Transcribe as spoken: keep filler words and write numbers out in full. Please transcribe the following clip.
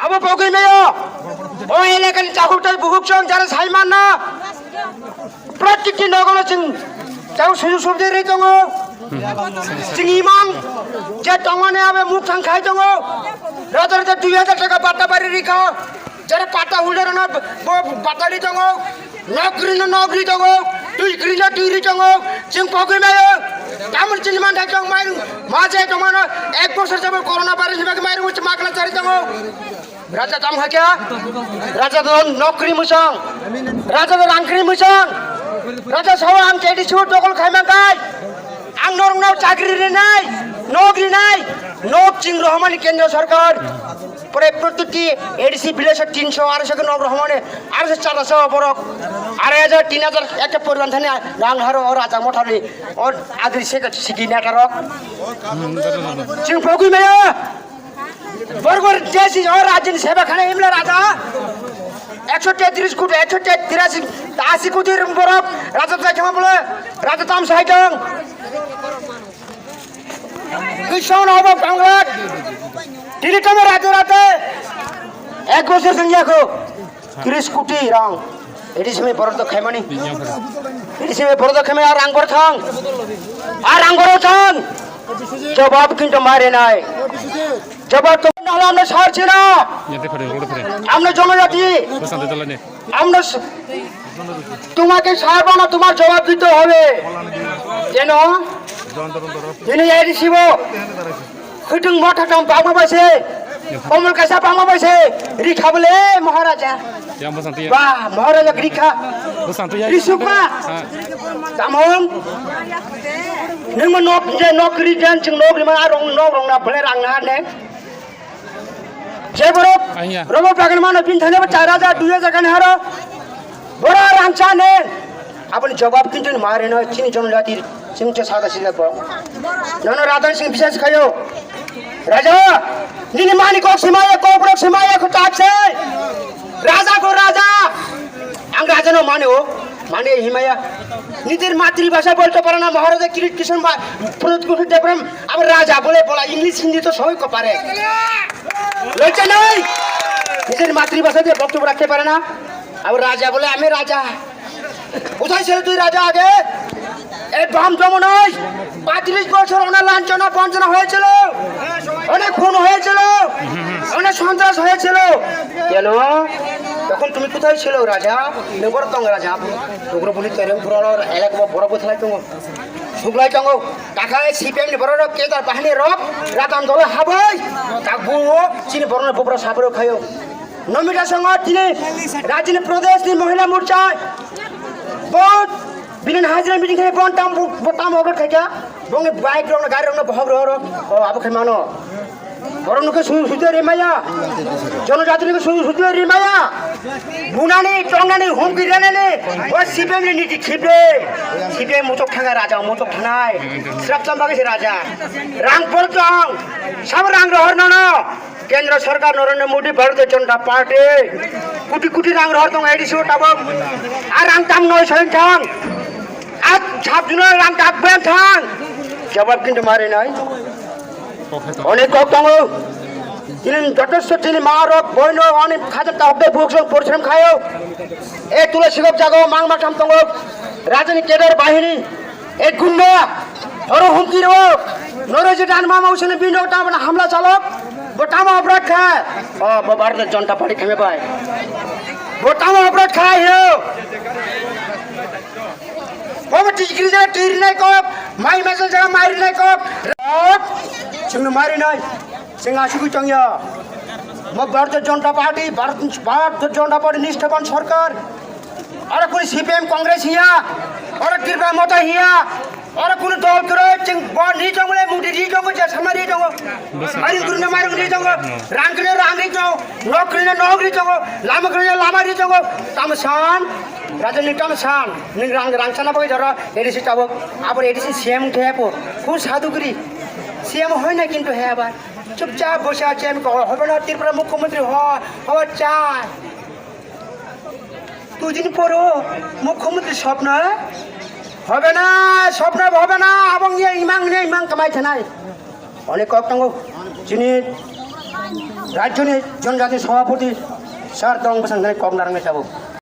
Abo pogwi mayo. O elakani chakhuk tei bukhuk chwng jara sai manna. Pratikti nogono chwng tang sujuk subjek ri tongo. Chwng imang je tongmani abe muk thang khai tongo. Rata rata dui hajar taka patta bari rikha. Jara patta holder no bo patta ri tongo. Nok ri no nok ri tongo. Twi ri no twi ri tongo. Chwng pogwi mayo. Tamul chini man thai tong mairung. Ma je tongmano ek bosor jabo corona virus ni bagwi mairung chwng makla chari tongo. Raja tamo hakya? Raja do nokri musang. Raja do rangkri musang. Raja sawa ang K D C o dokol khai mangkai. Ang norok no chakri rinai, nok rinai, nok ching rohmani kendra sarkar. Pore protiti A D C village o tinso, arso ke nok rohmani, arso chara sa borok. Arai hajar, tin hajar, ekta poriban thani rang haro o raja mothani, o agri se sigi netarok. Ching pogwi maya. Borgor jesi o rajini seba khana imla raja. Ekso tetris koti, ekso tetris, asi koti rung borok raja jai thama bole raja tam sai dong. Kishon obo Bangla. Dili tamo rate rate. Ek bosor sengya ko. Tris koti rang. Edi simi borok to khaimani. Edi simi borok to khaimani, ar rang bor thang. Ar rang bor thang. Jawab kintu mare nai. Jawab to nahla amne sar chino. Amne jonojati. Amne s-, তোমাকে সার বানা তোমার জবাব দিতে হবে। কেন? Ini ya di sibo. Khudung motha tong bangma baise. Omol kaisa bangma baise. Rikha bole Maharaja. Yang bosang tiya. Wah, Maharaja rikha. Bosang tiya. Risukma. Tamon. Nungma nok je nok rijan ching nok rima rong nok rong na bole rang na ne. Je borok. Robo pagan mano pin thane ba char hajar dui hajar kan haro. Bora rang chane. Aboni jawab kintu mare no chini jonojati ching che sada sila bo. Nono radan sing bisas khayo. Raja, nini mani kok simaya, kok borok simaya, kho tak se. Raja ko raja. Ang raja no mane o. Mane himaya. নিজের মাতৃভাষা বলতে পারে না, মহারাজা কিরিট কিশোর মা-, প্রদ্যুৎ কিশোর দেবরাম আবার রাজা বলে বলা, ইংলিশ হিন্দি তো সবাই কো পারে। লজ্জা নাই? নিজের মাতৃভাষা দিয়ে বক্তব্য রাখতে পারে না, আবার রাজা বলে আমি রাজা। কোথায় ছিল তুই রাজা আগে? এই বাম দমন নয়, পঁয়ত্রিশ বছর অনেক লাঞ্ছনা বঞ্চনা হয়েছিল, অনেক খুন হয়েছিল, অনেক সন্ত্রাস হয়েছিল। কেন? তখন তুমি কোথায় ছিল রাজা? নগর তং রাজা। Ugrobuli tereng burano elak bo borok bwthalai tongo. Suglai tongo. Takhai C P M ni borok rok kedar bahani rok ratam dolo habai. Tabuk chini borok no bubra sabro khayo. Nomita songo tini Rajini Pradesh ni Mohila Morcha. Bon bini hajira meeting khai bon tam bo tam ogot khaika. Bongni bike rok no gari rok no bohok rok rok. O abo khai mano. Borok nokhe sujung sujung rimaya. Jonojatini khe sujung sujung rimaya. Bunani, tongnani, humki renani. O C P M ni niti khibe. C P M muchok thanga raja, muchok thanai. Srap cham bagwi se raja. Rang por tong. Sabo rang rohor nono. Kendra sarkar Narendra Modi, Bharatiya Janata Party. Kuti kuti rang rohor tong A D C o tabok. A rang tam noi soin thang. A sab juno rang tak ben thang. Jawab kintu mare nai. Onek kok tongo. Tini jotosto tini ma rok boino ani khaja tabde buk song porishram khayo. E tula sigop jago mang ma tham tongo. Rajani kedar bahini. E gunda. Oro humki ro. Noro je dan mama usene bino ta bana hamla chalok. Bo tama aprat kha. O bo Bharatiya Janata Party khame bai. Bo tama aprat kha yo. Bobo tijgiri jaga twi rinai kok, mai mesel jaga mai rinai kok. Chwngno ma rinai. Chwng asugwi tongya. Mo Bharatiya Janata Party, Bharat, Bharatiya Janata Party nisthaban sarkar. Oro kunu C P M Congress hiya. Oro Tripura Motha hiya. Oro kunu dol kwrwi chwng bo ni tongo le mudi ri tongo je sama ri tongo. Mari gurno mari ri tongo. Rang kene rang ri tongo. Nok kene nok ri tongo. Lama kene lama ri tongo. Tamo san. Raja ni tamo san. Ning rang rang sana bagwi jora A D C tabok. Abor A D C C M wngkhe po. Khu sadhu giri. C M hoi na kintu he abar. Chupchap bose ache ami ko hobe na Tripura mukhyamantri ho. Ho cha. দুদিন পরও মুখ্যমন্ত্রী স্বপ্ন হবে না, স্বপ্ন হবে না, এবং ইয়ে ইমাং নিয়ে ইমাং কামাই থানায় অনেক কম তঙ্গ চিনি Rajyoni Jonjati Sabhapati sir tong bwsang jani kok narwknai tabuk.